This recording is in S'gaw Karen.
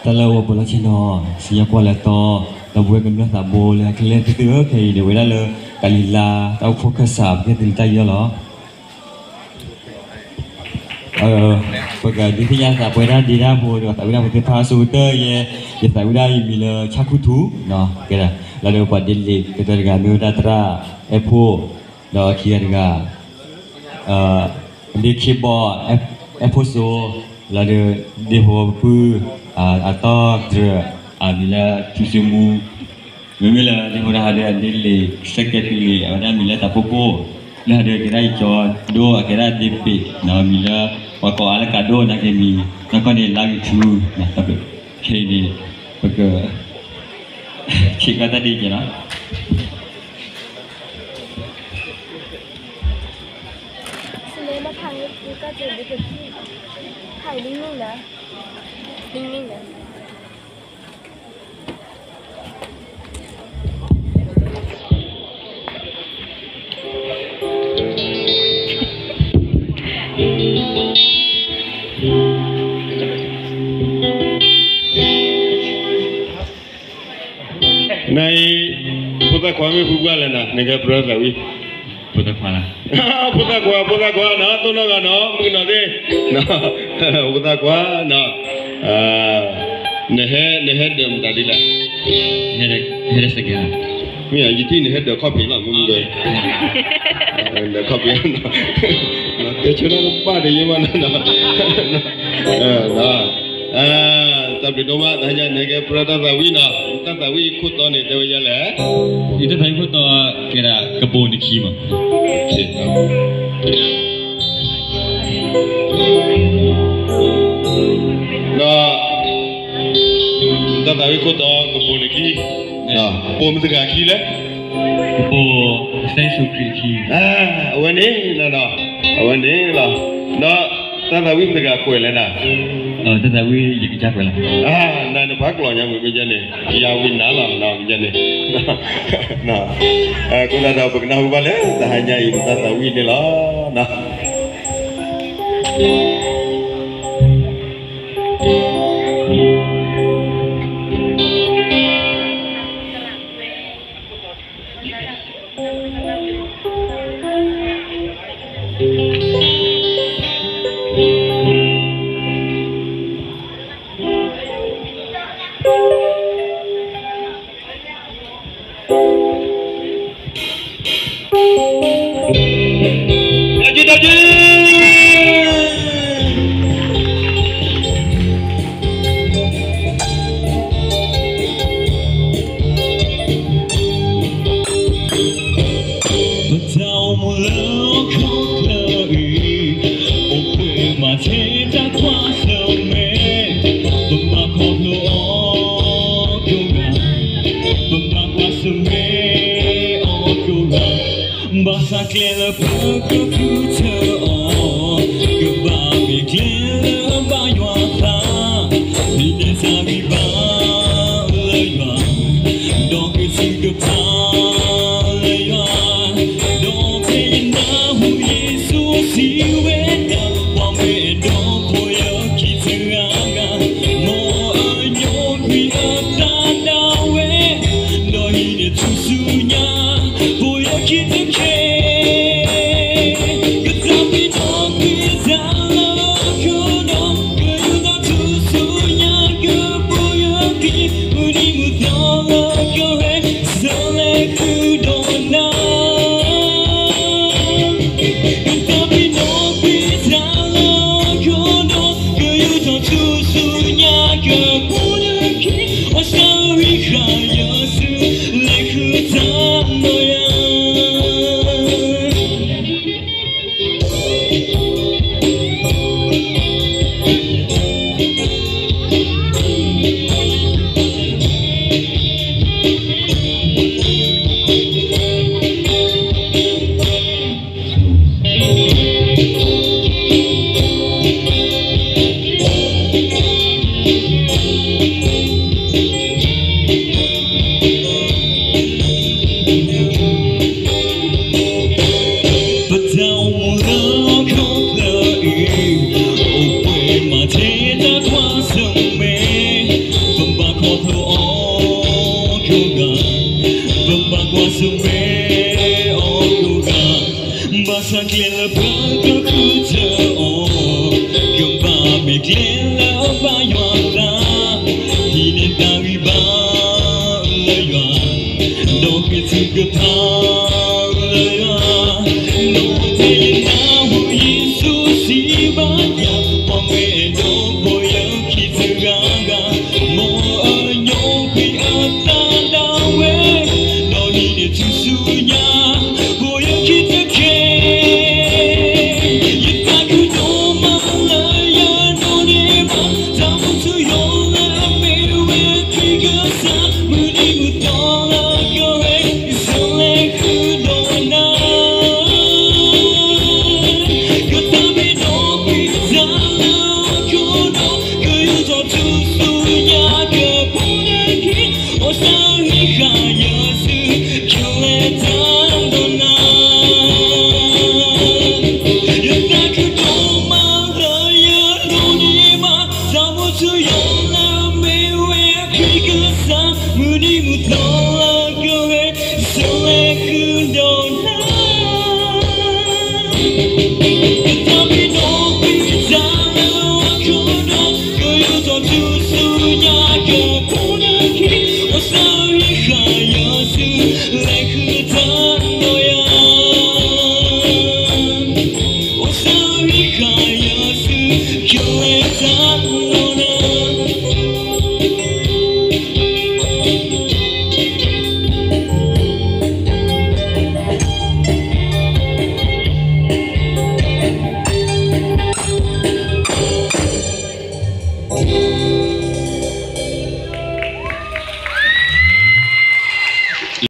တၢ်လၢအအိၣ်ပလီၢ်ဆ့ၣ်နီၤ စံၣ်ညီၣ်ကွီၢ်လဲၤတီ ဒီပုၢ်ဝဲၢ်ကမျၢၢ်သးဘိလၢဟဲခဲလၢာ်သ့ၣ်ဧၢ, ခဲအံၤန့ၣ် ဝဲဒၣ်လၢ ကၤလံၤလါ တၢ်အိၣ်ဖှိၣ်ခၢၣ်စး ပကဲသုးလံာ်တၢ်ယီၢ်လီၤ. ပကဒုးသ့ၣ်ညါသးပှဲၤတၢ်ဒ့တၢ်ဖိဒီး သးဝံၣ်တၢ်ဖိသ့ၣ်တဖၣ်အဆိကတၢၢ်ယဲ, ယသးဝံၣ်ဒၣ်ယမံၤလၢ ဆၣ်ခူၣ်ထူ, ကဲဒၣ် လီၤဒီးပှၤဒ့လံာ်ကတၢၢ်တဂၤ မ့ၢ်ဝဲဒၣ်သရၣ်အဲၣ်ဖိ, ဒီးခံဂၤတဂၤ ဒ့ခံဘီ အဲၣ်ဖိစိ, လီၤဒီး ဒ့ဖိပပုၢ် အတီၢ်တြၢၤ အမံၤလၢထူစ့မူ, မ့မ့ၢ်လၢဒ့ဖိတဟါဒီး ဒ့လံာ် secretary အဝဲဒၣ်မံၤလၢတၢ်ပိၢ်ပိၢ်, လၢဟါဒီးကဲဒၣ်ယကၠီဒိၣ် အကဲဒၣ်ဒ့ဘ့ၣ် မံၤလၢ ပှၤကိးအါလၢကၤဒိၣ် နာ်က့မံၤ နီၢ်ကီၢ်န့ၣ် လါဂ့ၤထူ, ခဲအံၤန့ၣ် ပက ဆံးကီၢ်တၢ်ဒ့ကဲလီၤ. နအံၤ ဖိသၣ်ခွါမ့ၢ်ဖုပှၢ်လဲၣ်နၤ နကဲပြၢသးဝံၣ်, ဖိသၣ်ခွါ, ဖိသၣ်ခွါ ဖိသၣ်ခွါနီၤ တိၢ်နီၢ်ဂၤနီၤ မုၢ်ကနီၤသ့ၣ်, ဖိသၣ်ခွါနီၤ, နဟဲ နဟဲဒၢးမတၤဒ်လဲၣ်, ဟဲဒၢးစကဲ, မ့ၢ်ယထံၣ်နဟဲဒၢးခီၣ်ဖံးလီၤ မုၢ်မုၢ်ဂၤ, ဒၢးခီၣ်ဖံးနီၤ, တဲဆၢတၢ်တဘၣ်ဒီးယဲမးနီၤ, တၢ်ဘျုးဒိၣ်မး တဟါညါန့ၣ် ကဲပြၢတၢ်သးဝံၣ်နီၤ, တၢ်သးဝံၣ်ခိၣ်တီန့ၣ် တဲဝဲယဲလဲၣ်, ယတၢ်သးဝံၣ်ခိၣ်တီ ကဲဒၣ်ကပိာ်နခံမး, ဒီး တၢ်သးဝံၣ်ခိၣ်တီကပိာ်နခံ, ပိာ်မတဂၤခံလဲၣ်, ကပိာ်ကစၢ်ယ့ၣ်ၡူးခရံာ်ခံ, အဝဲန့ၣ်လီၤ, အဝဲန့ၣ်လီၤ, ဒီးတၢ်သးဝံၣ်မတဂၤကွဲးလဲၣ်နၤ, တၢ်သးဝံၣ်ယကစၢ်ကွဲးလီၤ, နၤနဖးကျိာ်ညါမုၢ်မ့ၢ်ယဲန့ၣ် ယၤဝံၤနၤလီၤ မ့ၢ်ယဲန့ၣ်, အဃိသတးဒီး ပကနၢ်ဟူဘၣ်လၢ တဟါညါအံၤ ပတၢ်သးဝံၣ်န့ၣ်လီၤ. ပတၢ်အိၣ်မူလၢဟီၣ်ခိၣ်ချၢအံၤ, အိၣ်ပှဲၤမးထဲတၢ်ကွၢ်ဆၢၣ်မဲာ်, ပဘၣ်ခီဖျိအီၤကိးဂၤ, ပဘၣ်ကွၢ်ဆၢၣ်မဲာ်အီၤကိးဂၤ, ဘၣ်ဆၣ်ကျဲလၢပကဃုထၢအီၤ, ကဘၣ်မ့ၢ်ကျဲလၢဘၣ်ယွၤအသး, မ့ၢ်တၢ်ဂံၢ်ဘါလၢယွၤ, ဒီးကစံးကပၣ်လၢယွၤ, ဒီးဖဲယနၢ်ဟူယ့ၣ်ၡူးစံးဝဲဒၣ်, ပှၤမ့ၢ်အဲၣ်ဒိးဖိယခံတဂၤဂၤ, မ်အညီကွံာ်အသးဒၣ်ဝဲ, ဒီးဟံးန့ၢ်ထူၣ်စုညါ ဖိယခံတက့ၢ်. ကသးပ့ၤနီၣ်ကွံာ်တၢ်လၢအခိၣ်ဒီး, ကယူးယီၣ်ထူၣ်စုညါကဖိယခံ, မုၢ်နံၤမုၢ်သီလၢကဟဲ, ဆၢလဲၤဃုာ်ဒီးနၤ ကသးပ့ၤနီၣ်ကွံာ်တၢ်လၢအခိၣ်ဒီး, ကယူးယီၣ်ထူၣ်စုညါကဖိယခံ, အီစၢ်ရံဃာ်ယစု, လဲၤဃုာ်တၢ်နီၢ်ယၤ ဘၣ်ဆၣ်ကျဲလၢပကဃုထၢအီၤ, ကဘၣ်မ့ၢ်ကျဲလၢအဘၣ်ယွၤအသး, ဒ်န့ၣ်တၢ်ဂံၢ်ဘါလၢယွၤ, ဒီးမ့ၢ်ထုကဖၣ်